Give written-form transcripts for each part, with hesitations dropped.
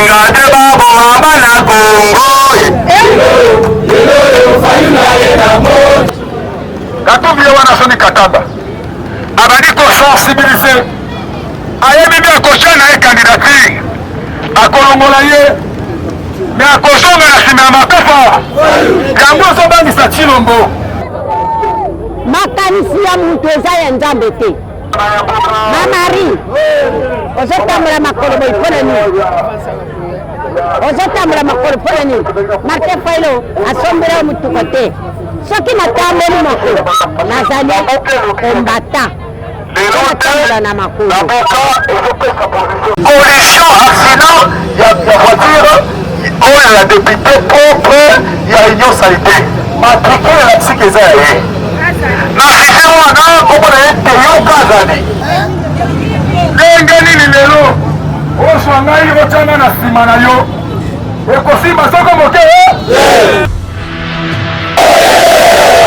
Bakolinga te baboma bana Kongo. Katumbi ye wana azongi Katanga, abandi kosensibilize, ayebi nde akotya na ye candidature, akolongola ye me akozonga na nsima ya makafa. Yango ezobangisa Tshilombo. Makanisi ya moto eza ya Nzambe te. Ma Marie, ozotambola makolo boye mpo na nini? Ozotambola makolo mpo na nini? Martin Fayulu asombela yo motuka te. Soki natamboli makolo, nazali combattant. Natambola na makolo. Collision accident ya voiture oyo ya député propre ya union salite matricule ya psyche eza ya ye na sujet wana kombo na ye teyoka azali ndenge nini lelo ozwa ngai otyanga na nsima na yo ekosimba soko moke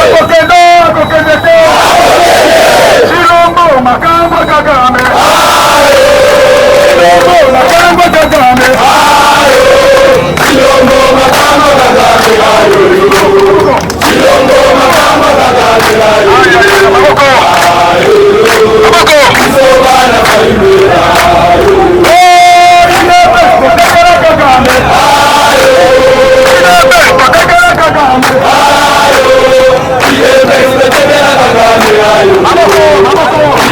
akokende akokende te Tshilombo makambo Kagame Tshilombo makambo Kagame Tshilombo makambo Kagame Tshilombo makambo Kagame Maboko maboko Kagame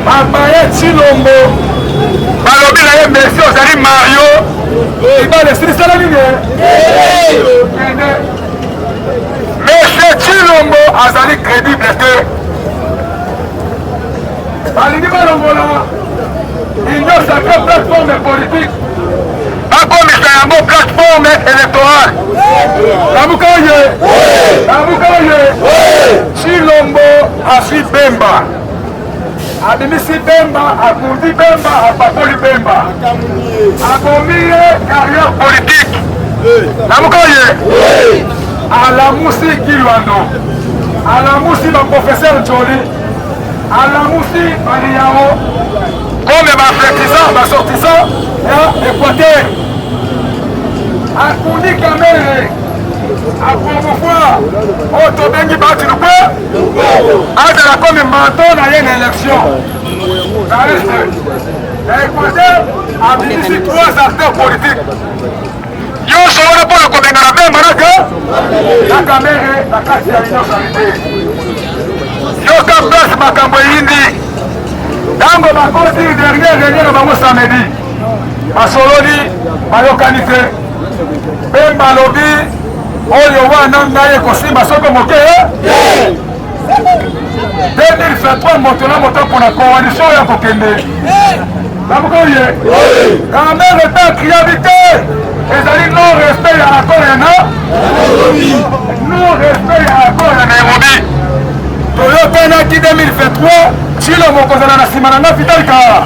Babaye Tshilombo balobi na ye merci ozali Mario libala esilisala nini Monsieur Tshilombo azali crédible te balingi balongola union sacrée plateforme politique bakomisa yango plateforme électorale lamuka oye lamuka oye Tshilombo azwi Bemba abimisi Bemba akundi Bemba apakoli Bemba abomi ye carrière politique lamuka oye alamusi Kilwando alamusi baprofesseur Joli alamusi baliyao comme bafletissant basortissant ya Équateur akundi Kamerhe apromouvoir oyo tobengi bati lukwe azala comme mentor na ye na élection na est na Équateur abimisi trois acteurs politiques nyonso wana mpo na kobengana Bemba na ke na Kamerhe na kati ya union salite. Yoka place makambo eyindi ntango bakoti dernier réunion na bango samedi, basololi bayokani te. Bemba alobi oyo wana ngai ekosimba soko moke 2023 moto na moto mpona coalition ya kokende lamuka oye Kamerhe ta kriabi te ezali non respect ya accord ya na non respect ya accord ya Nairobi toyokanaki 2023 Tshilombo kozala na nsima na nga Vital Kamerhe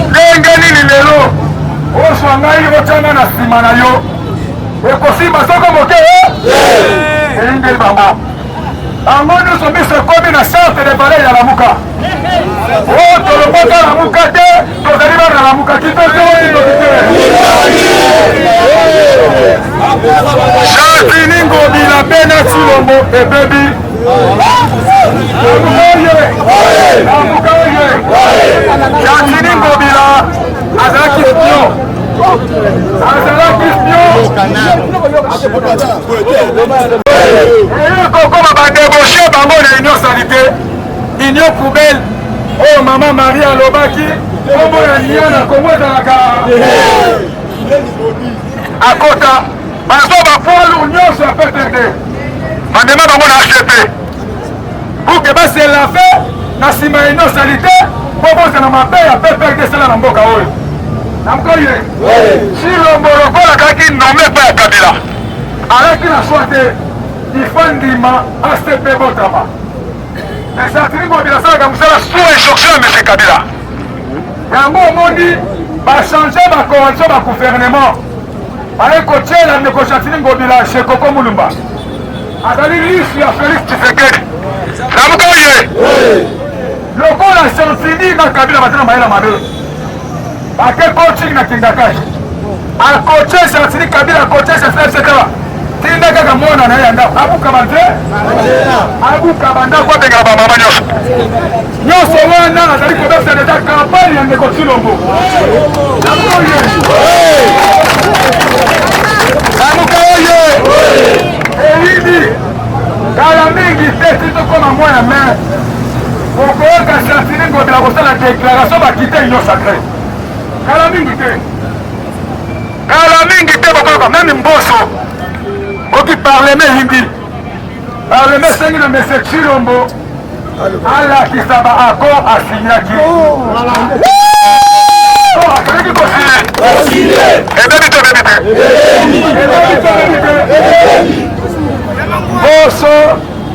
ndenge nini lelo ozwa ngai otyanga na nsima na yo ekosimba soko moke eyingeli bango bango nyonso miso ekomi na charte de valeur ya lamuka oyo tolobaka lamuka te tozali bana lamuka kitoko kindoki te Jacqueline Ngobila Bena Tshilombo ebebi lamuka oye Jacqueline Ngobila azalaki pion azalaki pion kokoma badebauche bango na union salite union poubelle oyo mama marie alobaki kombo ya nia na kongo ezalaka akota bazwa bapoilu nyonso ya pprd bamema bango na hp pour que baselave na nsima ya union salite. Mpo bozana mabe ya PPRD esala na mboka oyo. Namuka ye. Tshilombo lokola azalaki nommé epai ya Kabila, alaki na choix te, il faut ndima ACP botama. Mais Gentiny Ngobila asalaka mosala sous injonction ya Monsieur Kabila. Yango omoni bachange bacoalition ba gouvernement baye kotiela ndeko Gentiny Ngobila chez Koko Mulumba azali lisu ya Félix Tshisekedi. Lamuka oye! Lokola Gentiny na Kabila baza na mayele mabe, bake coaching na Kingakati, akoche Gentiny Kabila, akoche Gentiny etc. Tinda kaka mwana na ye ya ndako abuka bante abuka bandako abengaka bamama nyonso nyonso wana azali kobebisa deja campagne ya ndeko Tshilombo. Lamuka oye! Lamuka oye! Eyidi kala mingi te ti tokoma mwana mai okoyoka Gentiny Ngobila kosala déclaration bakite union sacrée. Kala mingi te, kala mingi te bokoyoka meme Mboso oki parlement eyindi parlement esengi na monsieur Tshilombo alakisa ba accord asignaki asalaki kosine ebebi to ebebi te ebebi to ebebi te. Mboso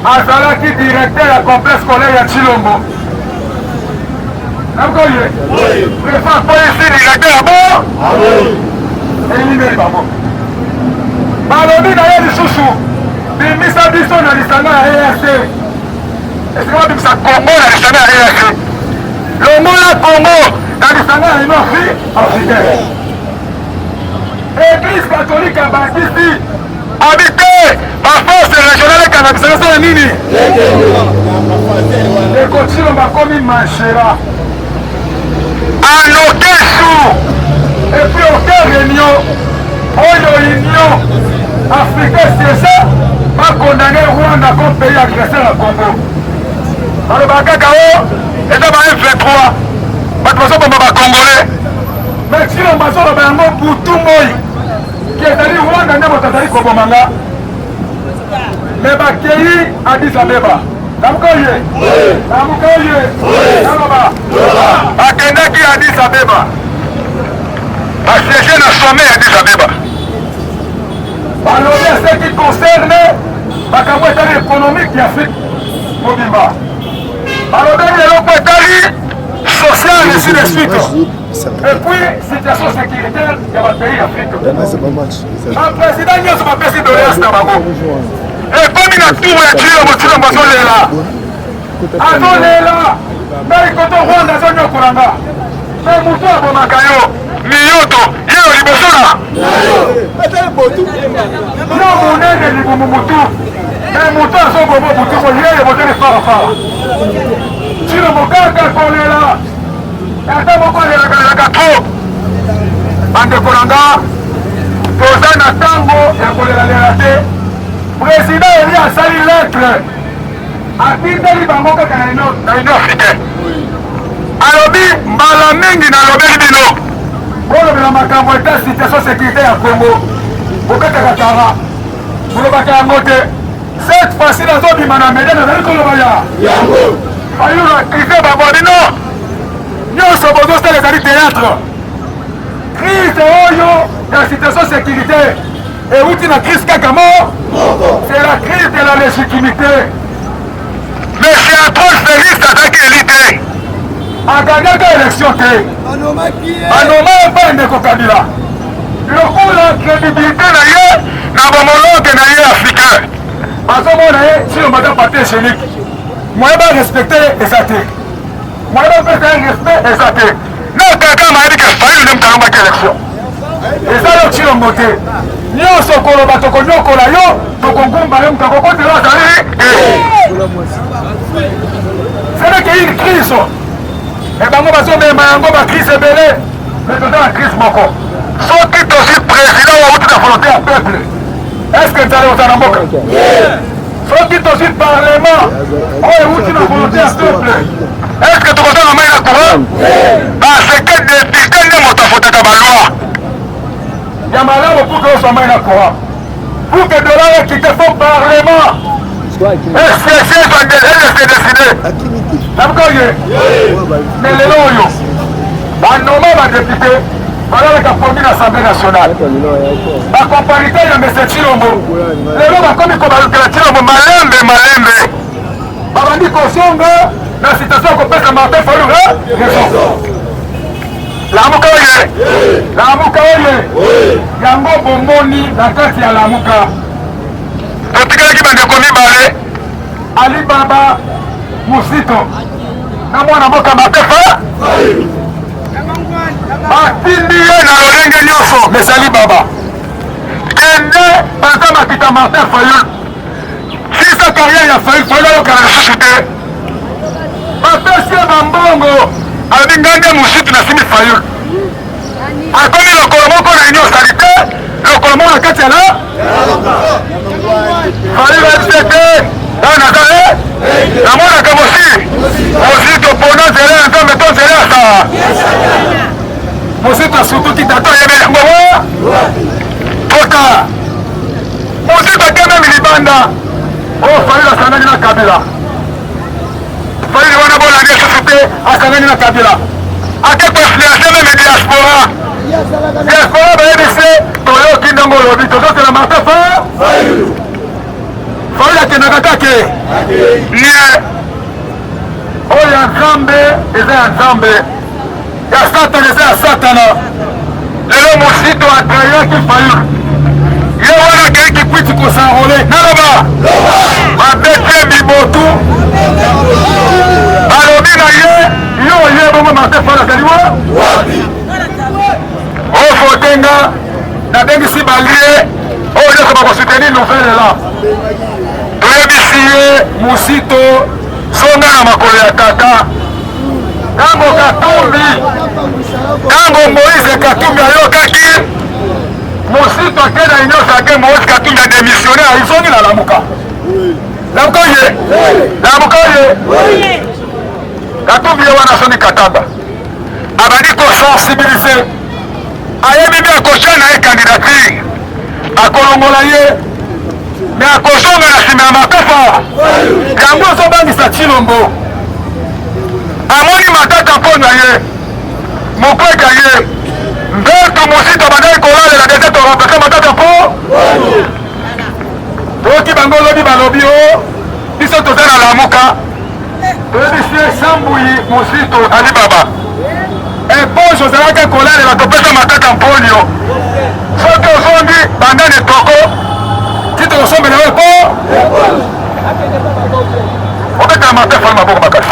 azalaki directeur ya complexe scolaire ya Tshilombo. Nakoye préfet akweyisi directeur ya bo eyindeli bango balobi na ye lisusu bimisa biso na lisanga ya EAC. Esika babimisa Congo na lisanga ya EAC, longola Congo na lisanga ya Union africaine. Église catholique abakisi abi te baforce régionale ekanga bisanga sala nini ndeko Tshilombo akomi manchera en aucun jour et puis aucun réunion oyo Union africaine siège bakondane Rwanda comme pays agresseur ya Congo. Balobaka kaka o eza ba M23 bato bazoboma bacongolais, mais Tshilombo azoloba yango butu moi ke ezali Rwanda nde moto azali koboma nga. Me bakei Addis Abeba. Lamuka oye, lamuka oye, naloba bakendaki Addis Abeba, basiege na sommet ya Addis Abeba, balobi ya ce qui concerne makambo etali économique ya Afrique mobimba, balobeli eloko etali social ainsi de suite, et puis situation sécuritaire ya bapays Afrique. Baprésident nyonso bapesi doléance na bango. Ekomi na tour ya Tshilombo. Tshilombo azolela, azolela ngai koto Rwanda azonyokola nga, me moto abomaka yo miyoto yeyo liboso na yo monene libumu mutu, me moto azoboma butu mo yeyo boteli farafara. Tshilombo kaka kolela, ata moko alelaka trop. Bandeko na nga, toza na ntango ya kolelalela te. Président eli asali lettre atindeli bango kaka na Union africaine, alobi mbala mingi nalobeli bino bolobela makambo eta situation sécurité ya Congo, bokataka tara bolobaka yango te. Cette fois-ci nazobima na media, nazali koloba ya yango. Fayulu accuse bango bino nyonso bozosala ezali théâtre. Crise oyo ya situation sécurité euti na crise kaka mo, c'est la crise de la légitimité. Monsieur Antoine Félix azalaki élu te, aganyaka élection te, banoma epai ndeko Kabila lokola crédibilité na ye na bomologe na ye africain bazomona ye Tshilombo aza papier hygiénique, moyen barespecte ye eza te, moyen bapesa ye respect eza te. Na Kagame ayebi ke Fayulu nde moto alombaki élection, eza yo Tshilombo te. Nyonso koloba tokonyokola yo, tokogumba yo, moto akokotela azali te. Ce n'est qu'une crise e bango bazomema yango bacrise ebele, mais toza na crise moko. Soki tozwi président wauti na volonté ya peuple, est ce que nzala ozala na mboka? Soki tozwi parlement oyo euti na volonté ya peuple, est ce que tokozanga mai na courant? Parce que député nde moto afotaka baloi ya malamu pour que ozwa mai na courant, pour que dollar ekite, faut parlement. Se décide. Lamuka oye. Mais lelo oyo banoma badepute balalaka pongi na Assemblée nationale, bakomparite ya Mese Tshilombo lelo bakomi kobalukela Tshilombo malembe malembe, babandi kozonga na situation ya kopesa Martin Fayulu raison. Lamuka oye, Lamuka oye. Yango bomoni na kati ya Lamuka totikalaki bandeko mibale, Alibaba Muzito na mwana mboka Martin Fayulu. Batindi ye na lolenge nyonso, mais Alibaba kende baza makita Martin Fayulu, sisa carrière ya Fayulu. Fayulu ayokana lisusu te, bapesi ye bambongo, alobi ngai nde Muzito, nasimi Fayulu. Akomi lokolo moko na Union sacrée, lokolo moko na kati ya la Fayulu. Ayebisi te oyo naza e namonaka mosi Mozito pona nzela ya Nzambe to nzela ya saa. Mozito asutuki, tata ayebi yango wa tota. Mozito akememi libanda oyo Fayulu asangani na Kabila. Fayulu wana bolandi lisusu te, asangani na Kabila, ake koinfluence même diaspora. Diaspora bayebi se toyoki ndenge olobi, tozotela Martin fa Fayulu akendaka kake nie. Oyo ya Nzambe eza ya Nzambe, ya Satana eza ya Satana. Lelo Mosito atrayaki Fayulu, ye wana akei Kikwiti kos'enrôler. Naloba, babeti ye bibotu, balobi na ye: yo oye bongo, Martin Fayulu azali wa ovote nga. Nabengisi balie oyo nyonso bakosoutenir nouvelle la. Toyebisi ye: Mosito, zonga na makolo ya tata. Ntango Katumbi, ntango Moïse Katumbi ayokaki Mosito ake na Union sacrée, Moïse Katumbi adémissionné, azongi na Lamuka. Lamuka ye, Lamuka ye. Katumbi ye wana azongi Katanga, abandi kosensibiliser, ayebi nde akotya na ye candidature, akolongola ye, mais akozonga na nsima ya makafa. Yango azobangisa Tshilombo. Amoni Matata mpo na ye mokweka ye mbeto Mosito abandaki kolalela deja, toremplace Matata mpo toyoki bango lobi, balobi o biso toza na Lamuka. Toyebisi ye: Sambui Mosito Alibaba, éponge ozalaki kolalela, topesa Matata Mponio. Soki ozongi bandani etoko ti tokosombela yo po obetela Martin Fayulu maboko makasi.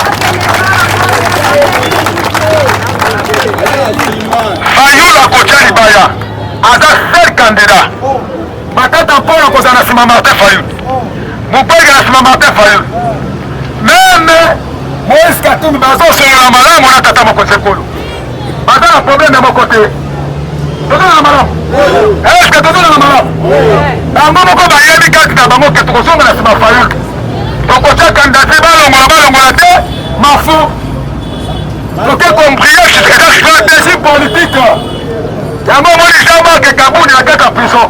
Fayulu akotya libaya, aza seul candidat. Matata Mponyo akozala na nsima Martin Fayulu, Mukwege na nsima Martin Fayulu, même Moïse Katumbi bazosolola malamu na tata mokonzi ekolo, baza na problème moko te. Tozolala malamu, est-ce tozolala malamu? Bango moko bayebi kati na bango ke tokozonga na nsima Fayulu, tokotya candidature, balongola balongola te, mafu toke kombrie. Eza stratégie politique. Yango omoni Jean-Marc Kabund na kati ya prison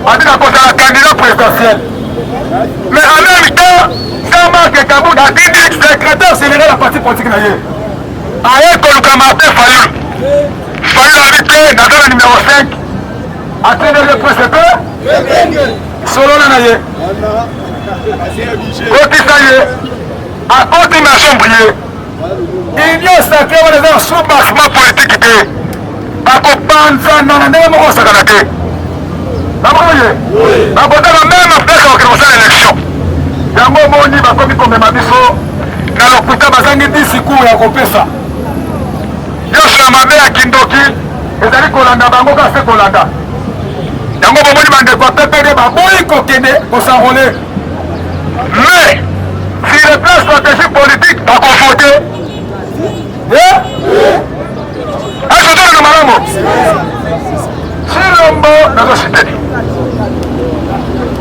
abi na kozala candidat présidentiel, mais en même temps Jean-Marc Kabund atindi secrétaire général ya parti politique na ye, aye koluka Martin Fayulu. Fayulu abi te, naza na numéro 5. Atindeli ye presse pe solola na ye, kotisa ye, akoti na chambre. Union sacrée wana eza na soubassement politique te, bakopanzana na ndenge moko osakana te. Baboye bakotaka même place bakokende kosala élection. Yango omoni bakomi komema biso na lokuta, bazangi discours ya kopesa. Nyonso ya mabe ya kindoki ezali kolanda bango kaka se kolanda. Yango bomoni bandeko ya PPD baboyi kokende kos'enrôler, mais sur le plan stratégique politique bakovote. Azotala malamu Tshilombo, nazositeli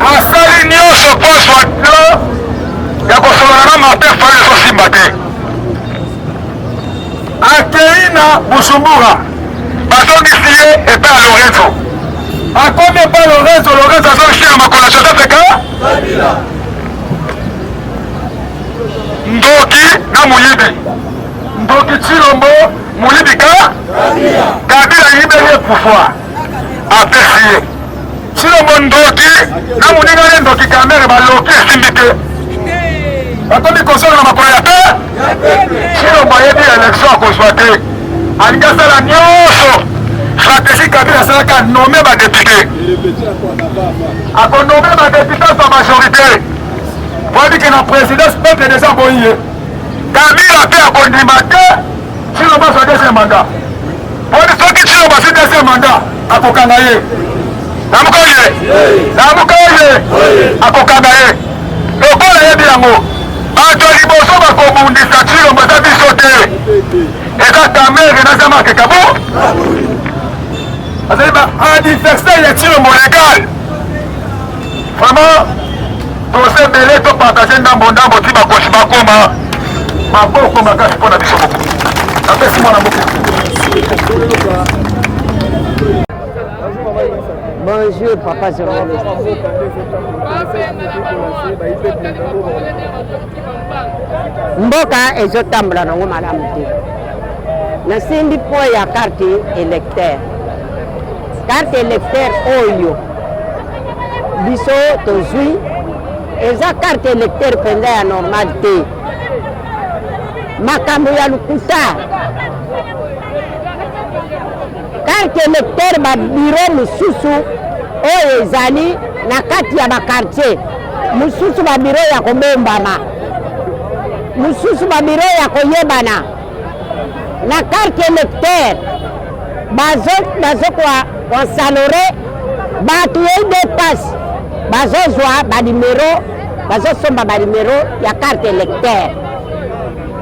asali nyonso mpo azwa plan ya kosolola na Martin Fayulu, ezosimba te. Akei na Bujumbura, bazongisi ye epai ya Lorenzo. Akomi epai Lorenzo, Lorenzo azongisi na makolo ya Joseph Ka. Ndoki na moyibi. Ndoki Tshilombo, moyibi ka Kabila ayibeli ye pouvoir apesi ye. Tshilombo ndoki na moninga ne ndoki Kamerhe baloki esimbi te. Bakomi kozonga na makolo ya pe Tshilombo ayebi election akozwa te. Alingi asala nyonso stratégie Kabila asalaka nomme ba député. Akonome ba député azwa majorité. Boyebi ke na présidence peuple déjà aboyi ye. Kabila mpe akondima te Tshilombo azwa deuxième mandat. Boyebi soki Tshilombo azwi deuxième mandat akokanga ye. Lamuka ye! Lamuka ye! Akokanga ye. Lokola ayebi yango, bato ya liboso bakobundisa Tshilombo eza biso te, eza Kamerhe na Jean-Marc Kabund. Azali ba adversaire ya Tshilombo legal. Vraiment toza ebele topartage ndambo ndambo ti bakosi bakoma maboko makasi mpo na biso moko. Napesi mwana mboka. Bonjour papa journaliste. Mboka ezotambola nango malamu te. Nasimbi point ya carte électeur. Carte électeur oyo biso tozwi eza carte électeur mpenza ya normal te. Makambo ya lokuta. Carte électeur ba bureau mosusu oyo ezali na kati ya ba quartier mosusu, ba bureau ya kobombama mosusu, ba bureau ya koyebana na carte électeur bazo koinstaurer bato ya UDPS bazozwa banimero, bazosomba banimero ya carte électeur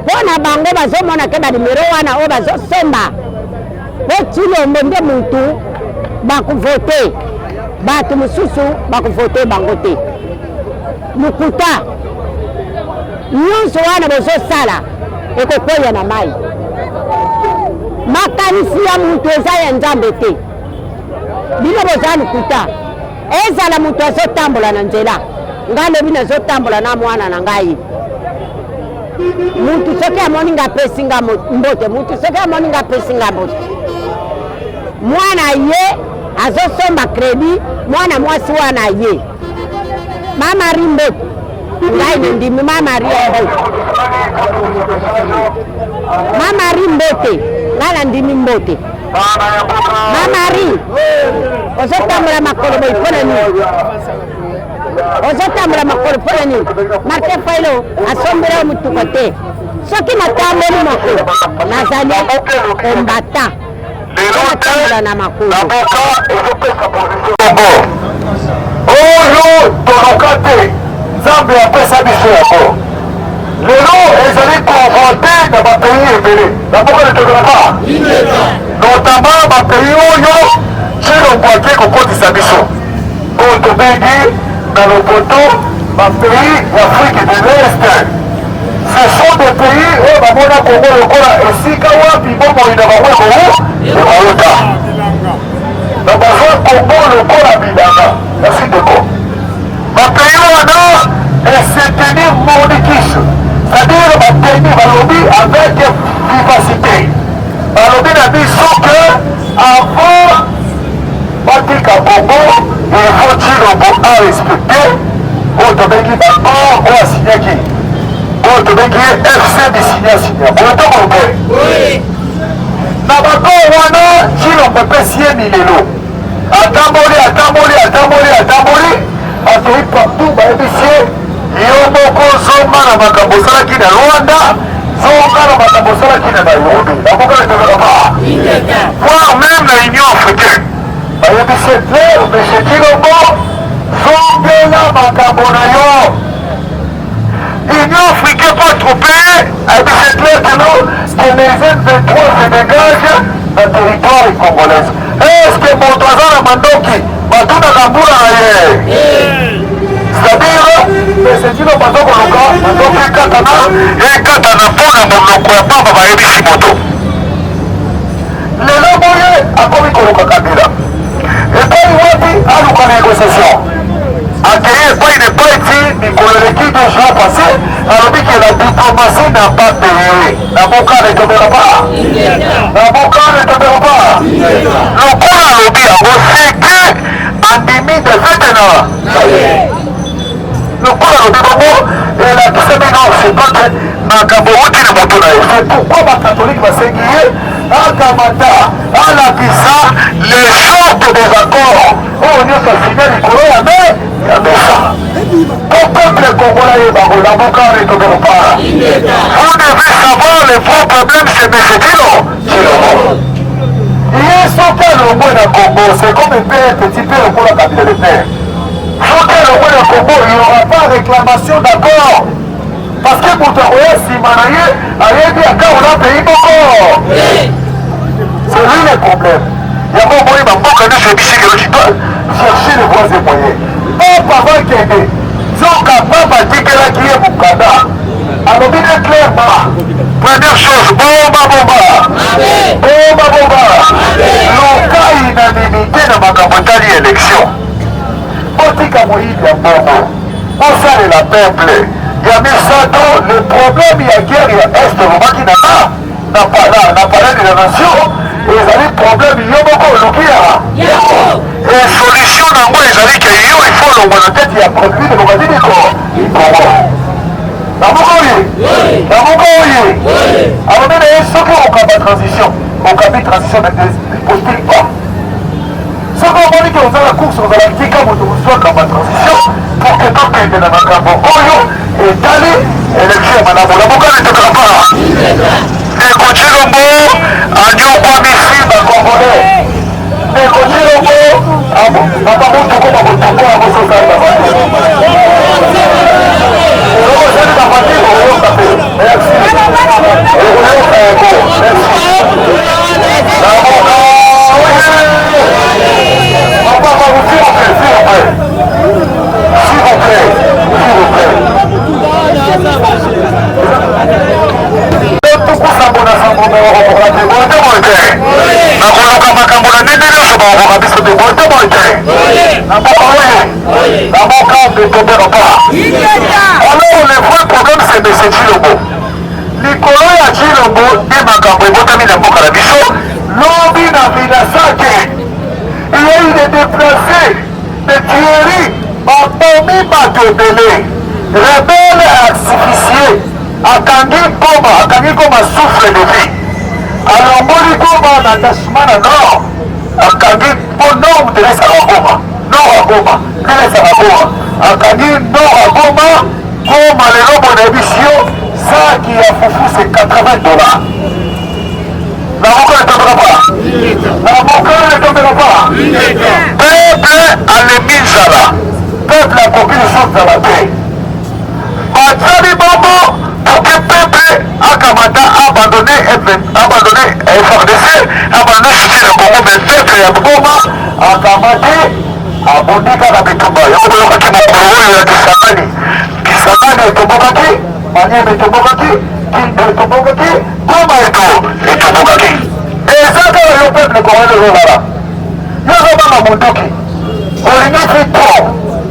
mpo na bango. Bazomona ke banimero wana oyo bazosomba mpo Tshilombo nde mutu bakovote, bato mosusu bakovote bango te. Lokuta nyonso wana bozosala ekokweya na mai. Makanisi ya mutu eza ya Nzambe te. Bino boza lokuta. Ezala moto azotambola na nzela, ngai lobi nazotambola na mwana na ngai, mutu soki amoni nga apesi nga mbote, mutu soki amoni nga apesi nga mbote. Mwana ye azosomba crédit, mwana mwasi wana ye Mamari mbote, ngai nandimi Mamari mbote, Mamari mbote, ngai nandimi mbote. Mamari, ozotambola makolo boye mpo na nini? Ozotambola makolo mpo na nini? Martin Fayulu asombela yo motuka te. Soki natamboli makolo, nazali combattant, natambola na makolo. Oyo toluka te, Nzambe apesa biso yango. Lelo ezali convoité na bapays ebele na mboka letodolaka, notamment bapays oyo Tshilombo ake kokotisa biso, oyo tobengi na lopoto bapays ya Afrique de l'Est. Ce sont des pays oyo bamona Kongo lokola esika wapi bomoi na bango ekouta na bazwa Kongo lokola bilanga. Merci ndeko. Bapays wana esoutenir Mordicus, c'est-à-dire bateni balobi avec vivacité, balobi na biso que avant batika Congo, il faut Tshilombo arespecte oyo tobengi baaccord oyo asignaki, oyo tobengi FC bisinya sinya boye to boye. Na baaccord wana Tshilombo epesi ye milelo, atamboli, atamboli, atamboli, atamboli, akei partout, bayebisi ye: yo moko zonga na makambo osalaki na Rwanda, zonga na makambo osalaki na Nairobi. Nakokala tozaka ba voire même na Union africaine, bayebisi ye clair: monsieur Tshilombo, zongela makambo na yo. Union africaine pas trompé, ayebisi clair que non, que les M23 se dégagent na territoire congolaise. Est ce que moto aza na mandoki batunaka mbula na ye? C'est-à-dire monsieur Tshilombo aza koluka mandoki ekatana, ekatana mpo na monoko ya pamba bayebisi moto. Lelo boye akomi koluka Kabila epai wapi aluka négociation, akei epai na epai ti mikolo eleki, 2 jours passé. Alobi que la diplomatie n'a pas payé. Lamuka ne tombera pas. Lamuka ne tombera pas. Lokola alobi yango, c'est que andimi defete na lokola alobi bongo, elakisami non, c'est pas que makambo euti na moto na ye. C'est pourquoi bakatolike basengi ye akamata alakisa les sortes des accords oyo nyonso asinya likolo ya me ya mesa, po peuple congolais ayeba ngo. Lamuka ne tombera pas. Vous devez savoir, le vrai problème, c'est monsieur Tshilo Tshilombo. Ye soki alongwe na Congo, c'est comme père petit père lokola Kabila le père. Soki alongwe na Congo, il n'y aura pas réclamation d'accord, parce que moto akoya nsima na ye ayebi accord na pays moko. C'est lui le problème. Yango boyi bamboka nyonso ebisiki, tu dois chercher les voies et moyens. Papa bakende nzoka papa atikelaki ye mokanda, alobi ne clairement: première chose, bomba bomba bomba bomba, luka unanimité na makambo etali élection, botika moyibi ya mbongo, bosalela peuple. Ya misato, le problème ya guerre ya Est, olobaki na palais de la nation, ezali problème yo moko oluki ya e solution nango ezali ke yo il faut olongwa na tete ya République démocratique du Congo. Namoka oye, namoka oye, alobi na ye soki okamba transition, okambi transition, postule pas. Soki omoni ke oza na course, ozala tika moto mosusu akamba transition pour ke tokende na makambo oyo etali élection ya malamu. Lamuka ne tombera pas. Ndeko Tshilombo anyokwamisi bacongolais. Ndeko Tshilombo, papa motuko bakotuko yango sosala bato osali bapati, okoyoka mpe. Merci, okoyoka yango. Merci. Lamuka oye! Papa, s'il vous plaît, s'il vous plaît, s'il vous plaît, s'il vous plaît. Tuku 77 bakokoka te, boye te, boye te. Nakoluka makambo na ndenge nyonso, bakokoka biso te, boye te, boye te. Na mboka oye, Lamuka ne tombera pas. Alors le vrai problème, c'est monsieur Tshilombo. Likolo ya Tshilombo nde makambo ebotami na mboka na biso. Lobi na Vinasake, il y a eu des déplacés, des tueries, babomi bato ebele, rebelle asphyxié, akangi Goma, akangi Goma souffle de vie, alongoli Goma na attachement na nord, akangi mpo nord moto esaka Goma, nord ya Goma ndenge esaka Goma, akangi nord ya Goma. Goma lelo boye nayebisi yo, saki ya fufu c'est 80 $. Lamuka ne tombera pas, Lamuka ne tombera pas. Peuple alembi nzala, peuple akoki lisusu nzala te. Batiali bongo pour que peuple akamata abandonné, abandonné FARDC, abandonné soutien na Congo. Mais peuple ya Goma akamati, abundi kaka bitumba. Yango boyokaki mokolo oyo ya Kisangani. Kisangani etombokaki, Maniema etombokaki, Kindu etombokaki, Goma eto etombokaki. Eza kaka yo peuple congolais ozolala, yo ozobanga mondoki, olingi fi trop,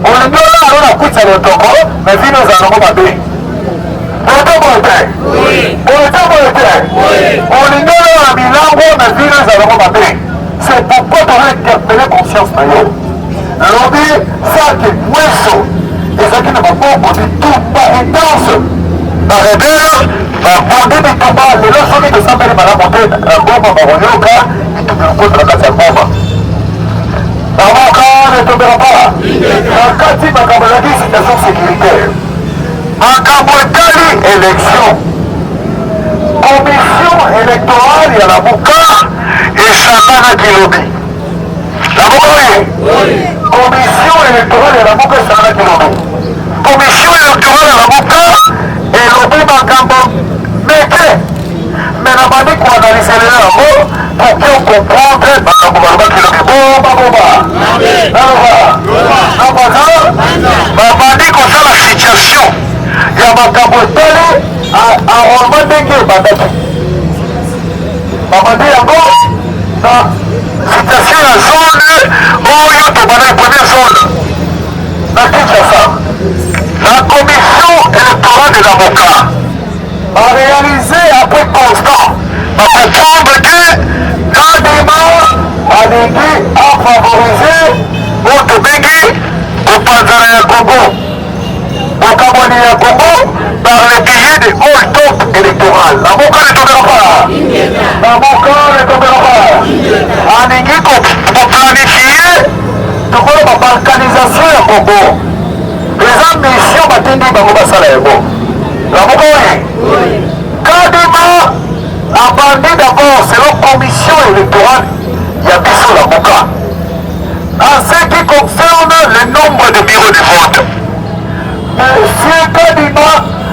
olingi olala na kwitsa lotoko, mais vino ezala nango mabe. Boye boye te, boye te, boye te. Olingi olala milango, mais vino ezala nango mabe. C'est pourquoi toza interpeller conscience na yo. Lobi Sake Mweso ezalaki na maboko, bitumba intense, barebelles babundi bitumba. Lelo soki tosambeli malamu te na Goma, bakoyoka bitumba ekokota na kati ya Goma. Lamuka ne tombera pas. Na kati makambo ezalaki situation sécuritaire, makambo etali élection, commission électorale ya Lamuka esanganaki lobi. Lamuka oye! Commission électorale ya Lamuka esanganaki lobi. Commission électorale ya Lamuka elobi makambo meke, mais nabandi koanalyser lelo yango pour que comprendre makambo balobaki lobi. Bomba bomba, naloba nabaza, babandi kosala situation ya makambo etali enrôlement ndenge ebandaki. Babandi yango na situation ya zone oyo tobandaki, première zone na Kinshasa. La commission électorale de Lamuka baréalise après constat, bacomprendre que Kadima alingi afavorise oyo tobengi kopanzana ya Congo, bokabwani ya Congo par le biais de hold-up électoral. Lamuka ne tombera pas, Lamuka ne tombera pas. Alingi koplanifie tokoloba balkanisation ya Congo. Eza mission batindi bango basala yango. Lamuka oye. Kadima abandi d'abord selon commission électorale ya biso Lamuka en ce qui concerne le nombre de bureaux de vote. Monsieur Kadima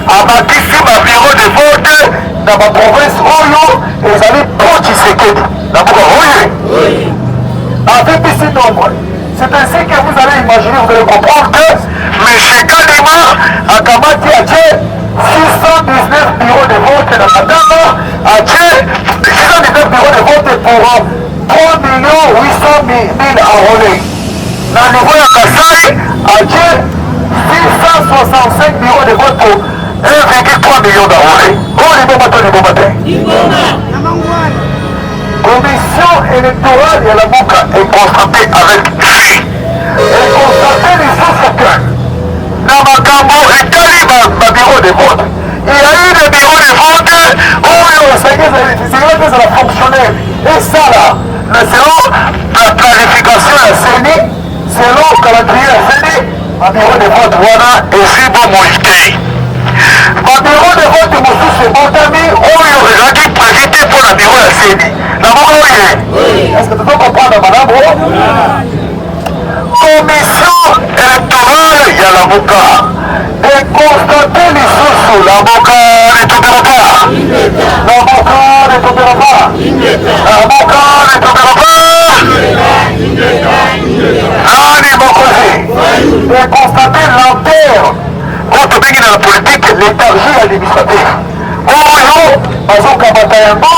abakisi babureau de vote na baprovince oyo ezali pro Tshisekedi. Lamuka oye. Avipisi nombre. C'est ainsi que vous allez imaginer, vous allez comprendre que M. Kadima akamati atie 619 bureaux de vote na Katanga, atie 619 bureaux de vote pour 3 800 000 enrôlés. Na niveau ya Kasai, atie 665 bureaux de vote pour 1,3 million d'enrôlés. Oyo liboma to liboma te? Commission électorale ya Lamuka econstaté avec fait, econstaté lisusu que na makambo etali babureau de vote, il y a eu des bureaux de vote oyo esengeli ezala fonctionnel, esala, mais selon la planification ya CENI, selon calendrier ya CENI, babureau de vote wana ezwi bomoi te. Babureau de vote mosusu ebotami oyo ezalaki prévu te mpo na bureau ya CENI. Na moko oye, est ce que tozo comprendre malamu? Commission électorale ya Lamuka econstate lisusu, Lamuka ne tombera pas, Lamuka ne tombera pas, Lamuka ne tombera pas. Nani mokonzi? Econstate lenteur oyo tobengi na la politique léthargie administrative, oyo bazokabata yango,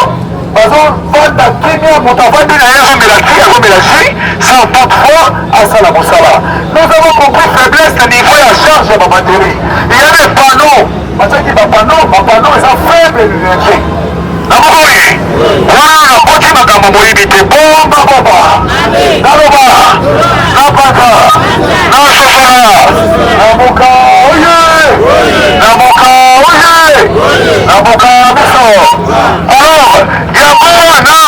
bazovanda kimia, moto avandi na ye, azomela ti, azomela jus sans toutefois asala mosala. Nous avons compris faiblesse na niveau ya charge ya babatterie. Il y a des panneaux, batiaki bapanneau, bapanneau eza faible énergie. Na moko oye wana nakoti makambo moyibi te. Bomba bomba, naloba, napanza, nasosola. Lamuka oye, Lamuka oye, Lamuka biso. Alors yango wana,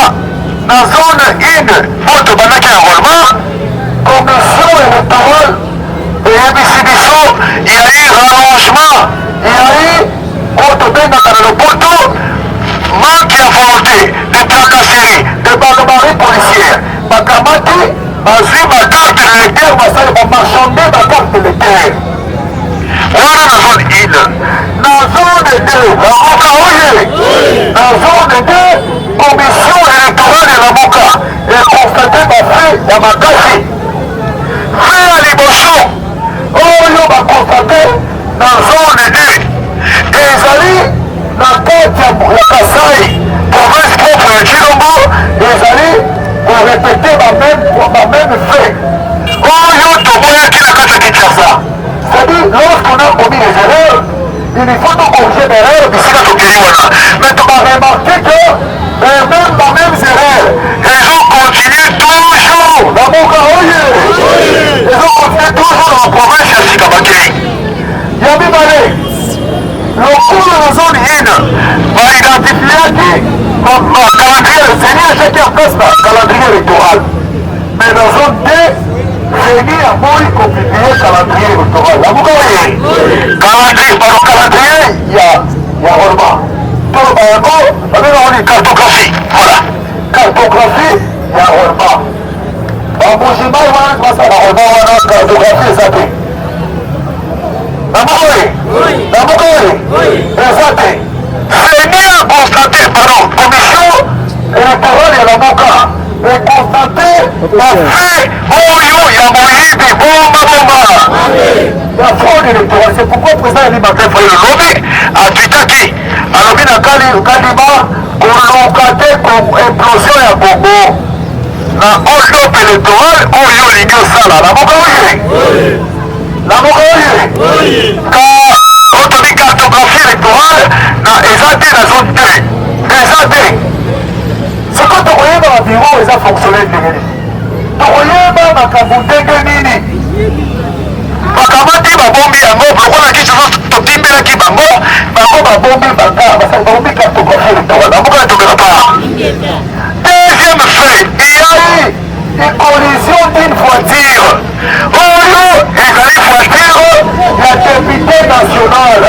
na zone 1 oyo tobandaki enrôlement, commission électorale eyebisi biso il y a eu rallongement, il y a eu oyo tobengaka na lopoto manque ya volonté de tracasserie, de barbarie policière. Bakamati, bazwi bacarte d'électeur, basali bamarchande bacarte d'électeur wana na zone 1. Na zone 2, Lamuka oye, na zone 2, commission électorale ya Lamuka econstate bafaits ya makasi. Fait ya liboso oyo baconstate na zone 2 ezali na kati ya Kasai, province propre ya Tshilombo, ezali korépéter bamême fait oyo toboyaki na kati ya Kinshasa. C'est-à-dire, lorsqu'on a commis des erreurs, il faut donc corriger l'erreur bisika tokei wana. Mais tobaremarquer que même bamêmes erreurs ezocontinue toujours. Lamuka oye, ezocontinue toujours na baprovince ya sika bakei. Ya mibale, lokola na zone 1 baidentifiaki calendrier, CENI atiaki en place na calendrier électoral, mais na zone 2 CENI aboyi kopublier calendrier électoral. Lamuka oye, calendrier, pardon, calendrier ya enrôlement, toloba yango babengaka nini? Cartographie, voilà, cartographie ya enrôlement. Bambujimai wana basala enrôlement wana, cartographie eza te. Lamuka oye, Lamuka oye, eza te. CENI a constaté, pardon, commission électorale ya Lamuka econstate bafaits oyo ya moyibi, bomba bomba, ya fraude électorale. C'est pourquoi président élu Martin Fayulu lobi atwitaki, alobi na kali Kadima koluka te implosion ya Congo na hold up électoral oyo olingi osala. Lamuka oye, Lamuka oye. Ka Oyo tobi cartographie électorale na eza te na zone 2, eza te. Sikoyo tokoyeba ba bureau eza fonctionnel ndenge nini? Tokoyeba makambo ndenge nini? Bakamati babombi yango lokola kisi totimbelaki bango, bango babombi baka basali babombi cartographie électorale, bango kaka pa. Deuxième fait, il y a eu une collision d'une voiture. Oyo ezali voiture ya député national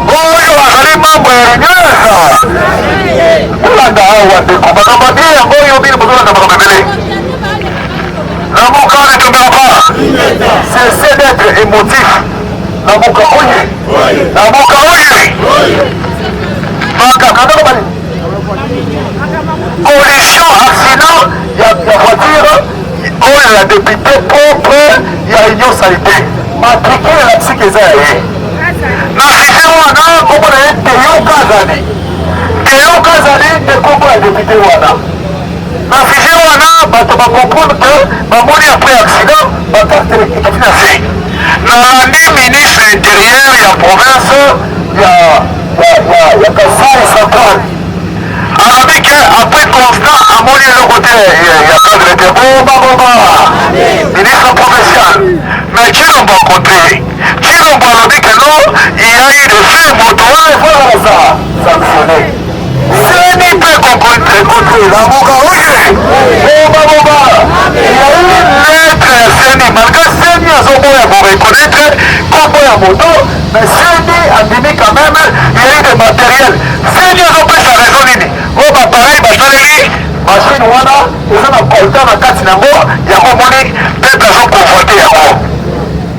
oyo azali membre ya union. Kolanda awa ndeko, makambo bien yango oyo bino bozolanda makambo ebele. Lamuka ne tombera pas. Cessez d'être émotif. Lamuka oye, Lamuka oye. Makambo bali collision, accident ya voiture oyo ya député propre ya Union Sacrée, matricule elakisiki eza ya ye. Na fiche wana kombo na ye Teyo Kazali. Teyo Kazali nde kombo ya député wana na fiche wana. Bato bacomprendre que bamoni après accident bacarte ekiti na se. Nalandi ministre intérieur ya province ya Kasai Central, alobi ke après constat amoni eloko te ya cadre te. Bomba bomba ministre provincial, mais Tshilombo akote. Tshilombo alobi ke non, il y a eu des faits, moto wana efo aza sanctionné. CENI mpe kocontre. Lamuka oye, bomba bomba. Il y a eu lettre ya CENI, malgré CENI azoboya koreconnaître kombo ya moto, mais CENI andimi quand même. Il y a eu des matériels. CENI azopesa raison nini? Oyo baappareil basaleli machine wana eza na coltan na kati nango, yango omoni peuple azoconvoite yango,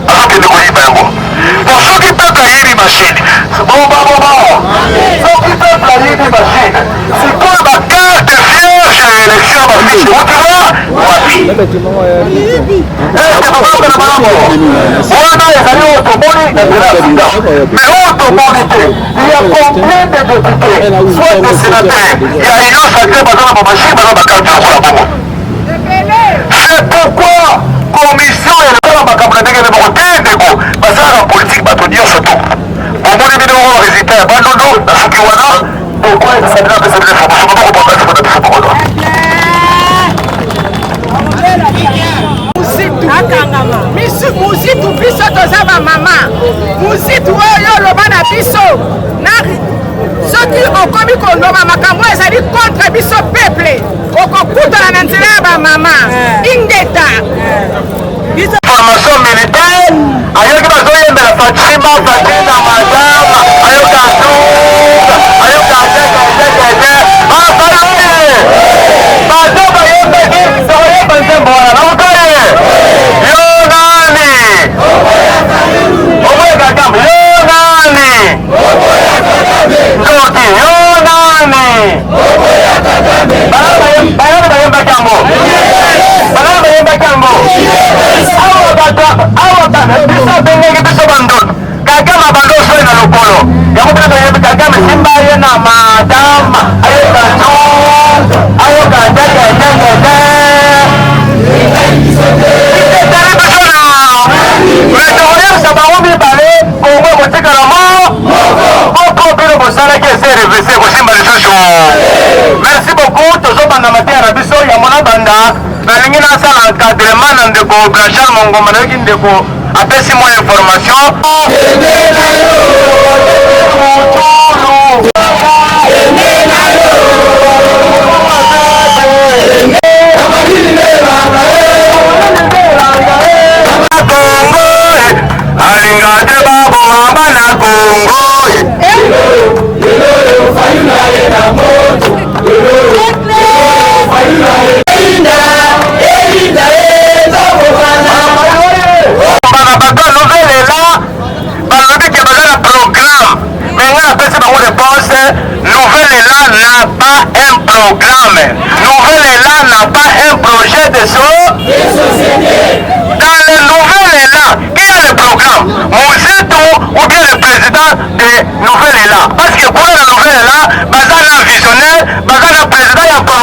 azokende koyiba yango. Bon, soki peuple ayibi machine, bomba bomba, soki peuple ayibi machine, sikoyo bacarte vierge ya élection, bafiche euti wapi? Est-ce tokokana malamu? Wana ezali oyo tomoni na nzela ya sida, mais oyo tomoni te, il y a combien de députés soit de sénateurs ya Union sacrée baza na bamachine, baza bacarte lokola bongo? C'est pourquoi commission elokala makambo na ndenge moko te. Ndeko, basalaka politike bato nyonso to bomoni bino moko résultat ya Bandundu. Na soki wana pourquoi ezasabina apesa bino information maboko makasi mpona biso moko. Akangama Muzitu. Biso toza bamama. Muzitu oyo oloba na biso na soki okomi koloba makambo oyo ezali contre biso peuple, okokutana na nzela ya bamama. Ingeta. Formation militaire, ayoki bazoyembela Fatima, Fatina madame, ayoka tuka, ayoka tetetetete, bafaye bato bayembaki, tokoyemba nzembo wana. Namukaye yo nani oboya Kagame? Yo nani ndoki? Yo nani? Bayana bayembaki yango, bayana bayembaki yango. Awa bato awa biso abengaki biso bandoto. Kagame abanda osoi na lokolo yango, bino toyebi Kagame simba ye na madama, ayoka tu, ayoka tetetetete. Etali biso na me tokoyebisa bango mibale, Kongo ekotikala mo moko. Bino bosalaki ese revese kosimba lisusu. Merci beaucoup. Tozobanda mateya na biso yango. Nabanda, nalingi nasala encadrement na ndeko Blanchard Mongoma. Nayoki ndeko apesi mwa information. Kongo alinga te baboma bana Kongo. Bana bato ya Nouvel Élan balobi ke baza na programme, mais ngai napesi bango réponse: Nouvel Élan n'a pas un programme, Nouvel Élan n'a pas un projet de société. Dans le Nouvel Élan, qui a le programme? Muzito ou bien le président de Nouvel Élan? Parce que kuna na Nouvel Élan baza na visionnaire, baza na président ya pa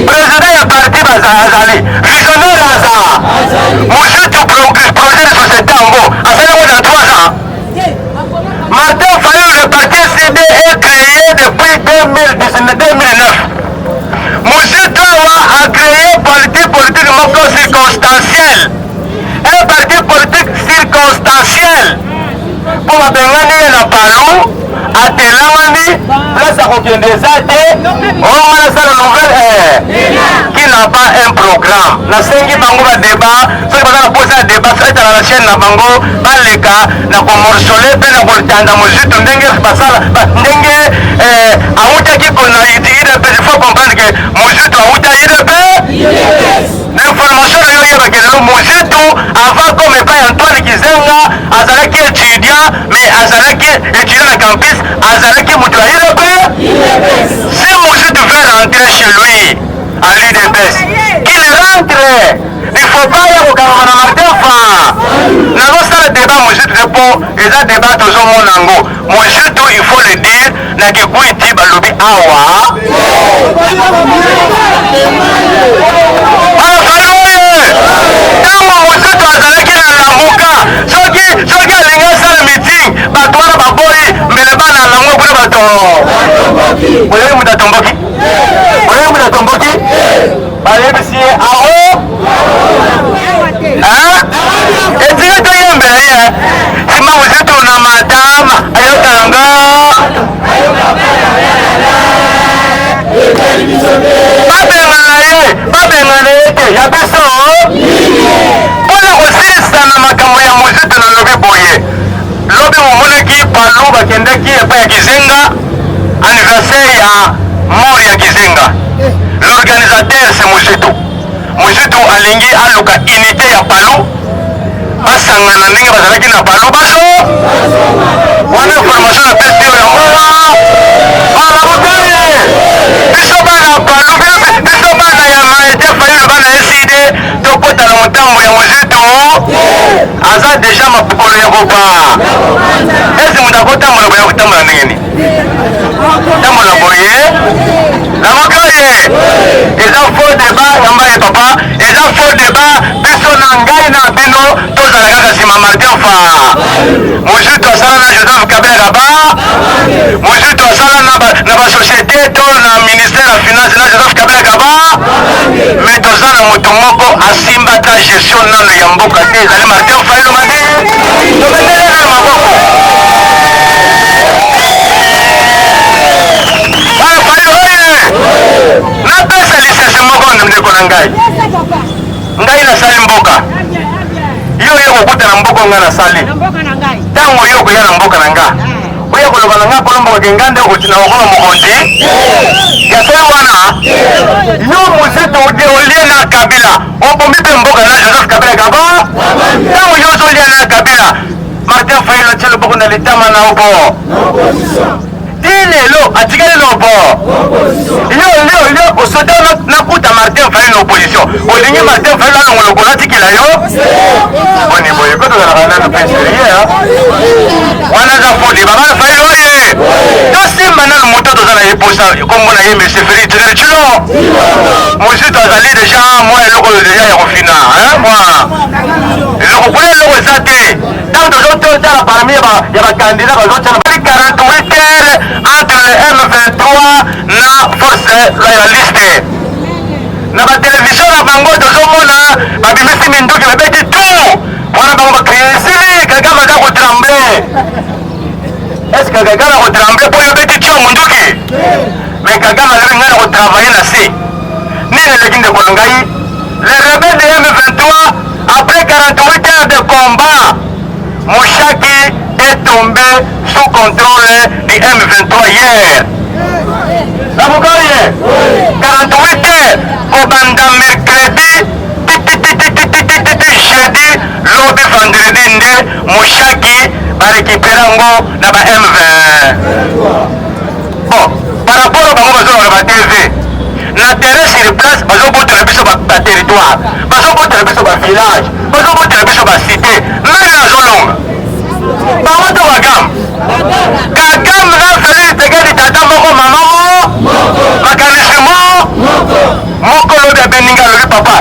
président ya parti, baza azali visionnaire, aza Muzito. Projet de société yango asali yango na 3 ans. 2009 Muzito awa a créé parti politique moko circonstanciel, un parti politique circonstanciel mpo babengani ye na palu, atelamani place akokende eza te. Oyo wana asala nouvelle eh, qui n'a pas un programme. Nasengi bango ba débat, soki baza na posa ya débat etala na chaîne na bango, baleka na komorsole mpe na kotanda Muzito ndenge basala ndenge eh, awutaki kona UDPS. Il faut comprendre que Muzito awuta UDPS. Na information na yo oyebake lelo Muzito avant comme epai Antoine Kizenga azalaki étudiant, mais azalaki étudiant na campus, azalaki moto ya UDPS. Si Muzito veut rentrer chez lui à l'UDPS, qu'il rentre. Il faut pas ya kokangama na Martin Fa. Nazosala débat Muzito te mpo eza débat tozomona yango. Muzito, il faut le dire, na Kikwiti balobi awa oye ntango Muzito azalaki na Lamuka, soki alingi asala meeting, bato wana baboyi mbele bana lango kuna bato boyebi moto atomboki, boyebi moto atomboki, bayebisi ye aho etiki toyembela ye nsima Muzito na matama ayokanga babengana ye, babengana ye te ya biso mpona kosilisa na makambo ya Muzito. Nalobi boye, lobi momonaki palu bakendaki epai ya Kizenga, anniversaire ya mort ya Kizenga. L'organisateur, c'est Muzito. Muzito alingi aluka unité ya palu, basangana ndenge bazalaki na palu baso wana. Information na pesi oyo yango bana biso, bana palu, biso bana ya Maete Fayulu, bana ECiDé, tokota na motambo ya Muzito. Aza déjà makolo ya kopa esi moto akotambola boye, akotambola ndenge nini? Tambola boye na mokoye. Eza faux débat yamba ye papa, eza faux débat. Biso na ngai na bino tozala kaka nsima Martin Fa. Muzito asala na Joseph Kabila kaba, Muzito asala na basociété to na ministère ya finance na Joseph Kabila kaba, mais toza na moto moko asimbaka gestion nano ya mboka te, ezali Martin Fayulu Madi. Tobetele na maboko bana Fayulu oye. Napesa lisese moko, ndeko na ngai. Ngai nasali mboka, yo oye kokuta na mboka ngai nasali. Ntango yo okoya na mboka na nga, oya koloba na nga mpona mboka ke nga nde na okoma mokonzi ya solo wana. Yo Muzito ode olie na Kabila, obomi mpe mboka na Joseph Kabila kaba. Ntango yo ozolia na Kabila, Martin Fayulu atie loboko na litama na opo ti lelo atikali na opo. Yo yo yo osota nakuta Martin Fayulu na opposition, olingi Martin Fayulu alongo lokolo atikela yo. Boni boye ko tozalaka nanu mpe sérieux wana, eza faux débat. Bana Fayulu oye, tosimba nanu moto toza na ye posa, kombo na ye monsieur Félix Tshisekedi Tshilombo. Muzito azali déjà mwa eloko déjà ya kofina, mwa eloko kuna, eloko eza te. Ntango tozotala parmi ya bacandidat bazotiana, bali 48 heures entre le M23 na force loyaliste. Na batelevizio na bango tozomona babimisi minduki, babeti tout wana, bango bacrie esili. Kagame aza kotrembler. Est-ce que Kagame akotrembler mpo yo obeti tio munduki? Mais Kagame alobi ngai na kotravailler na se nini eleki. Ndeko na ngai, les rebelles de M23, après 48 heures de combat, Mushaki est tombé sous contrôle du M23 hier. Nabukaye 48 heures, kobanda mercredi tititititititi jeudi, lobi vendredi nde Mushaki barécupérer yango na ba M20. Bon, par rapport bango bazoloba ba TV na terrain, sur place bazobotela biso baterritoire, bazobotela biso bavillage, bazobotela biso bacité. Nani azolonga, bango to Kagame? Kagame na Félix Tshisekedi, tata moko, mama mo, makanisi mo moko. Lobi abeninga, alobi papa,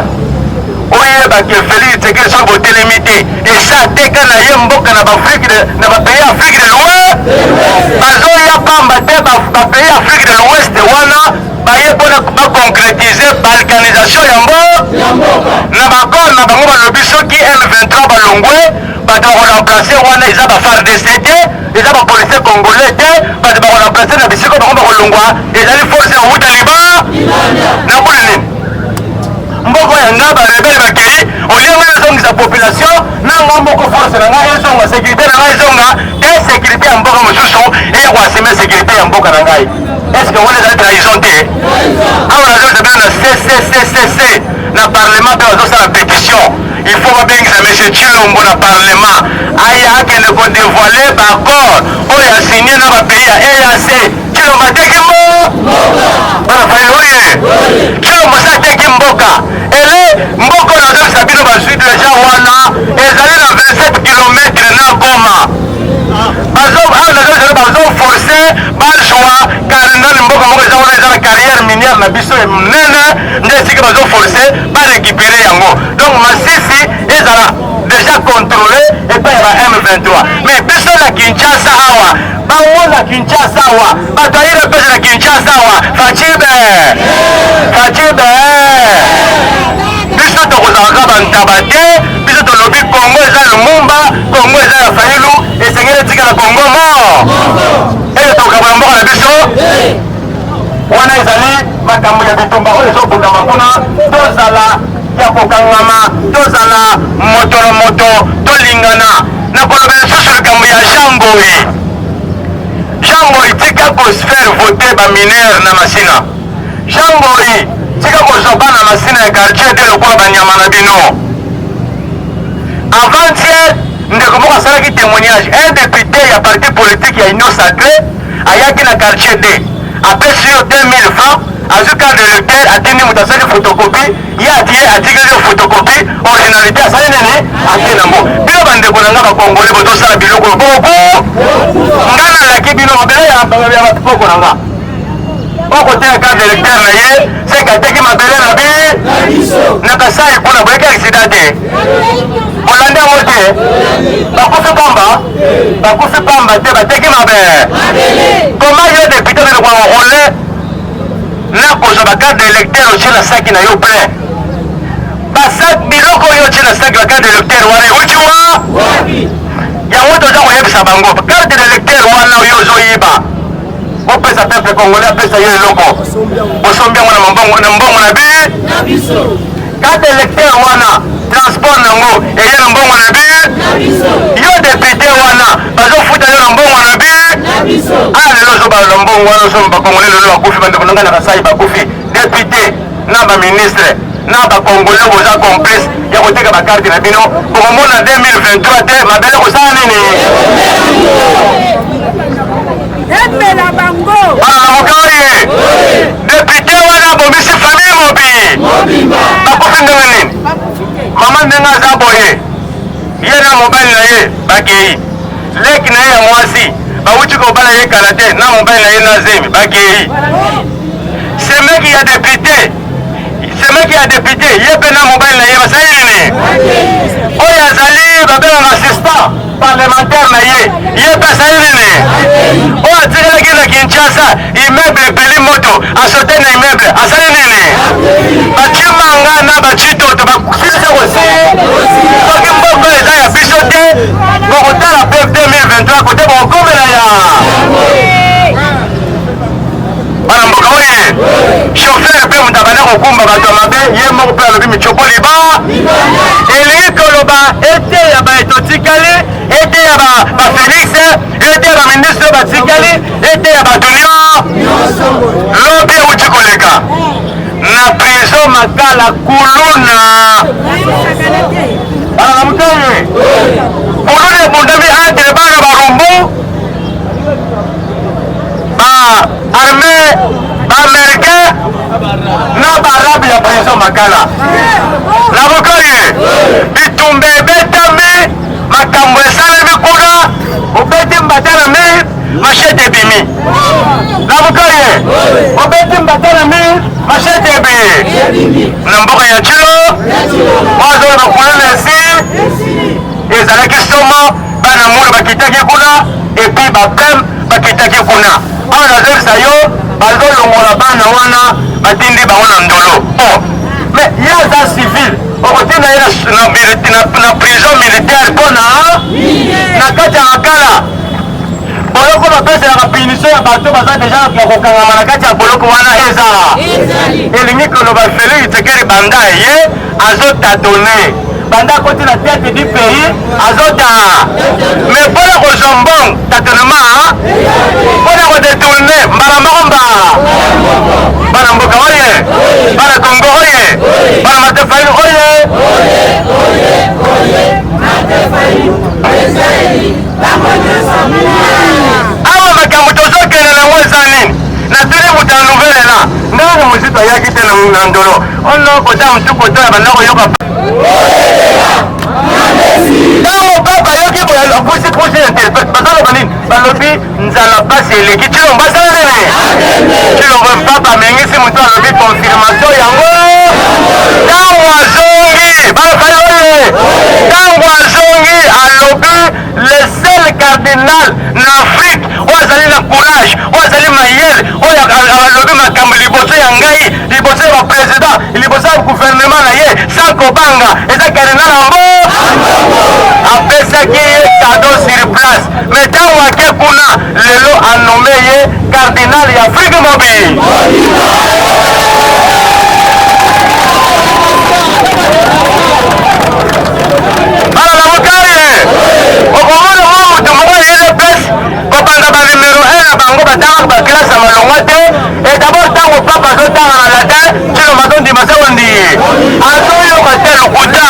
oyebake Félix Tshisekedi soki botelemi te, esa ateka na ye mboka na baafrike, na bapays Afrique de l'Ouest bazoya. Pamba te ba pays Afrique de l'Ouest wana baye mpona baconcrétise balkanisation ya mboka na baaccord na bango. Balobi soki M23 balongwe, bato bakoremplace wana eza ba FARDC te, eza bapolicier congolais te. Bato bakoremplace na bisika bango bakolongwa ezali force ya kowuta liba na mpona nini? Mboka ya nga, barebelles bakei, olie ngai nazongisa population na nga moko, force na ngai ezonga, sécurité na ngai ezonga te, sécurité ya mboka mosusu eya koassumer sécurité ya mboka na ngai. Est ce que wana ezali trahison te? Awa nazongisa bino na cccccc na parlement mpe bazosala pétition. Il faut babengisa monsieur Tshilombo na parlement, aya akende kodévoiler baaccord oyo asigne na bapays ya EAC. Tshilombo ateki mbo bana Fayulu oye. Tshilombo sa ateki mboka ele mboka oyo nazongisa bino. Bazwi deja wana ezali na 27 km na Goma. Awa nazongisa, bazoforce bazwa nani, mboka moko eza wana, eza na carrière minière na biso monene, nde esika bazoforce barécupérer yango. Donc Masisi ezala déjà contrôlé epai ya ba M23. Mais biso na Kinshasa awa, bango na Kinshasa awa, bato ayina mpesa na Kinshasa awa, Fatshi bé, Fatshi bé. Biso tokozalaka bantaba te. Biso tolobi Kongo eza Lumumba, Kongo eza ya Fayulu, esengeli etikala Kongo mo eyo tokabola mboka na biso. Wana ezali makambo ya bitumba oyo ezobundama kuna. Tozala ya kokangama, tozala moto na moto, tolingana. Na koloba lisusu likambo ya Jean Ngoi. Jean Ngoi, tika kofaire voter bamineurs na Masina. Jean Ngoi, tika kozwa bana Masina ya quartier te lokola banyama na bino. Avant-hier, ndeko moko asalaki témoignage: un député ya parti politique ya Union sacrée ayaki na quartier D, apesi yo 2000 francs, azwi carte d'électeur, atindi moto asali photocopie, ye atie, atikeli yo photocopie, originalité asali nini, atie nango. Bino bandeko na nga bakongole, bozosala biloko boku. Nga nalaki bino mabele ya bakoko na nga. Okoteka carte d'électeur na ye, seke ateki mabele na bi na Kasai kuna. Boyeki accident te, bolandi yango te, bakufi pamba, bakufi pamba te, bateki mabe. Koma yo député biloko ya role na kozwa bacarte d'électeur otie na saki na yo plein basak, biloko oyo otie na saki, bacarte d'électeur wana euti wa yango? Toza koyebisa bango, carte d'électeur wana oyo ozoyiba, bopesa peuple congolais, apesa yo eloko, bosombi yango na mbongo na bi. Carte électeur wana, transport nango eye na mbongo na bi. Yo député wana, bazofuta yo na mbongo na bi. Ah, lelo ozobala na mbongo wana, osomba bakongolais. Lelo bakufi, bandeko na ngai na Kasai bakufi. Député na baministre na bakongolais, boza complice ya koteka bacarte na bino. Bokomona 2023 te, mabele kosala nini? Emela bango. Bana na mokaye, député wana abomisi famille mobi, bakufi ndenge nini? Mama ndenge aza boye, ye na mobali na ye bakei, leki na ye ya mwasi bawuti kobala ye kala te, na mobali na ye na zemi, bakei. Semeki ya député, semeki ya député, ye mpe na mobali na ye basali nini? Oyo azali babengaka assistant parlementaire na ye, ye mpe asali nini? Oyo atikalaki na Kinshasa, immeuble epeli moto, asote na immeuble, asali nini? Bacimanga na bacitoto basilisa kosi. Soki mboka eza ya biso te, bokotala mpe 2023 kote bokokomela ya bana mboka oye. Chauffeur mpe moto abanda kokumba bato ya mabe, ye moko mpe alobi michopo liba. Elingi koloba ete ya baeto tikali, ete ya bafélix, ete ya baministre batikali, ete ya bato nyonso. Lobi euti koleka na prison Makala, kuluna bana na motei, kuluna ebundami entre bana Barumbu, ba armée baaméricain na baarabe ya prison Makala. Na bokoye bitumba ebetami, makambo esalemi kuna, obeti mbata na mur, machette ebimi. Na bokoye obeti mbata na mur, machette ebi na mboka ya Chilo. Bazoloba kuluna esi ezalaki somo, bana muna bakitaki kuna, et puis bapem. Akitaki kuna. Awa nazoyebisa yo, bazolongola bana wana, batindi bango na Ndolo. Oh, mais ye aza civil, okotinda ye na prison militaire mpona na kati ya Makala, boloko bapeselaka punition ya bato baza deja ya kokangama na kati ya boloko wana. Eza elingi koloba Felix Tshisekedi, banda ye azotâtonner, banda akoti na tête du pays, azota. Mais mpona kozwa mbongo, tâtonnement, mpona kodétourner mbala moko mba. Bana mboka oye, bana Kongo oye, bana Martin Fayulu oye! Awa makambo tozokende nango eza nini? Natuni moto ya nouvelle la ndenge mosusu ayaki te na Ndolo ono kota motu koto ya banda koyoka. Ntango papa ayoki boye, apusi pusi interprète, bazaloba nini? Balobi nzala, pasi eleki. Tshilombo asala nini? Tshilombo, papa amengisi motu, alobi confirmation yango. Ntango azongi, balofali oye, ntango azongi, alobi le seul cardinal na Afrique oyo azali na courage, oyo azali mayele, oyo alobi makambo liboso ya ngai, liboso ya baprésident, liboso ya gouvernement na ye, sans kobanga, eza cardinal Ambo. Apesaki ye cadeau sur place. Mais ntango ake kuna lelo, anommer ye cardinal ya Afrique mobile. Bana na mokaye, okomona mwa moto moko ya UDPS kobanda banumero 1 na bango, batangaka baclasse ya malongwa te. Et d'abord, ntango papa azotanga na latin, Tshilombo azondima se ondi azoyoka te, lokuta.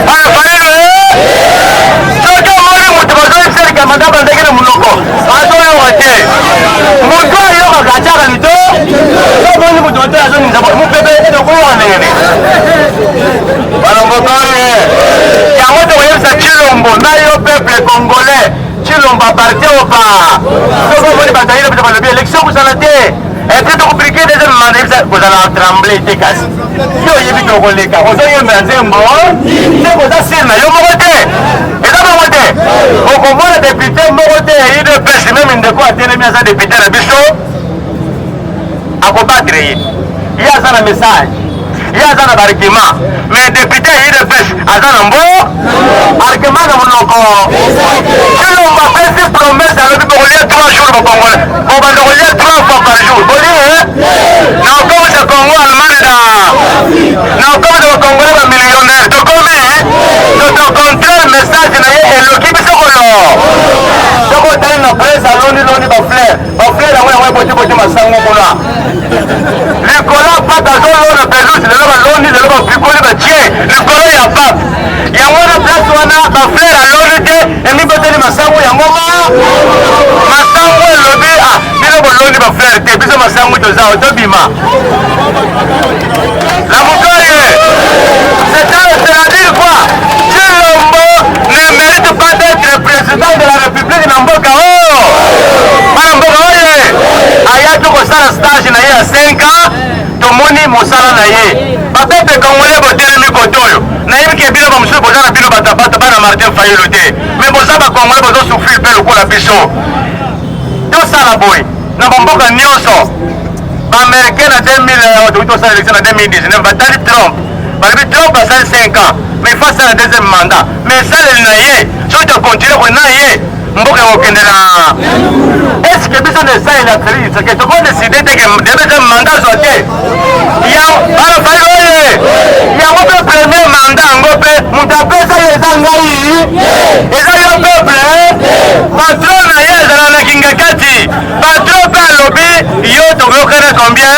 Bana Fayulu, soki omoni moto bazoyebisa likambo ata bandeki na monoko, azoyoka te. Moto ayokaka atiaka lito. So omoni moto oto azoningisa mopepe, tokoyoka ndenge nini? Bana mboka oye, yango tokoyebisa Tshilombo na yo, peuple congolais, Tshilombo appartient au pas. Soki omoni bato ayina biso, balobi élection kozala te et puis tokobriguer deuxième mandat, yebisa kozala tremble te. Kasi yo oyebi tokoleka, ozoyembela nzembo te, koza sûr na yo moko te, eza bongo te. Okomona député moko te ya UDPS, même ndeko atelemi aza député na biso, akobattre ye. Ye aza na message, ye aza na baargument, mais député ya UDPS aza na mbo argument na monoko. Tshilombo apesi promesse, alobi bokolia 3 jours, bokongole bobanda kolia 3 fois par jour, bolie na okomisa Congo Allemagne da na okomisa bakongole bamillionnaire. Tokomi toto contraire message na ye, eloki biso kolo. Soki otali na presse, aloniloni bafleur, bafleur yango yango ebotiboti masango kuna likolo. Pape azolona pelouse lelo, baloni lelo, bapikoli, batie likolo ya pape yango wana. Place wana bafleur aloni te, emiboteli masango yango. Ma masango elobi: ah, bino boloni bafleur te, biso masango toza, tobima la mokoye. C'est-à-dire quoi? Tshilombo ne mérite pas d'être président de la République na mboka oyo. Bana mboka oye, ayaki kosala stage na ye ya 5 ans, tomoni mosala na ye. Bapeuple congolais, botelemi kote oyo, nayebi ke bino bamosusu boza na bino bato bana Martin Fayulu te, mais boza bacongolais, bozosouffrir mpe lokola biso. Tosala boye na bamboka nyonso. Baaméricain na 2000, toki tosala élection na 2019, batali Trump, balobi Trump asali 5 ans, mais il faut asala deuxième mandat. Mais esaleli na ye, soki tocontinuer kona ye, mboka ekokende na. Est ce que biso na esaleli ya Félix Tshisekedi tokodécider te ke deuxième mandat azwa te? Bana Fayulu oye, yango mpe premier mandat yango mpe moto apesa ye eza ngai, eza yo peuple. Patron na ye ezala na Kingakati. Patron mpe alobi yo tokoyokana combien?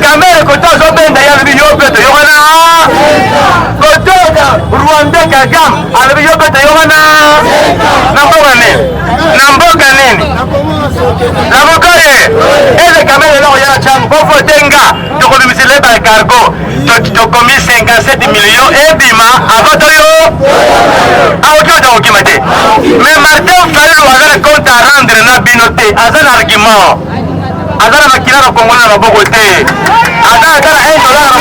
Kamerhe koto azobenda ye, alobi yo mpe toyokana. Koto Rwanda Kagame alobi yo mpe toyokana. Na mboka nini? Na mboka nini? Na mokoye eze Kamerhe eloko ya changu bovote nga, tokobimisela ye bacargo, tokomi 57 millions ebima avant toyo akoki oyo tokokima te. Mais Martin Fayulu aza na compte à rendre na bino te, aza na argument, aza na makila na Kongola na maboko te, aza ata na 1 dollar.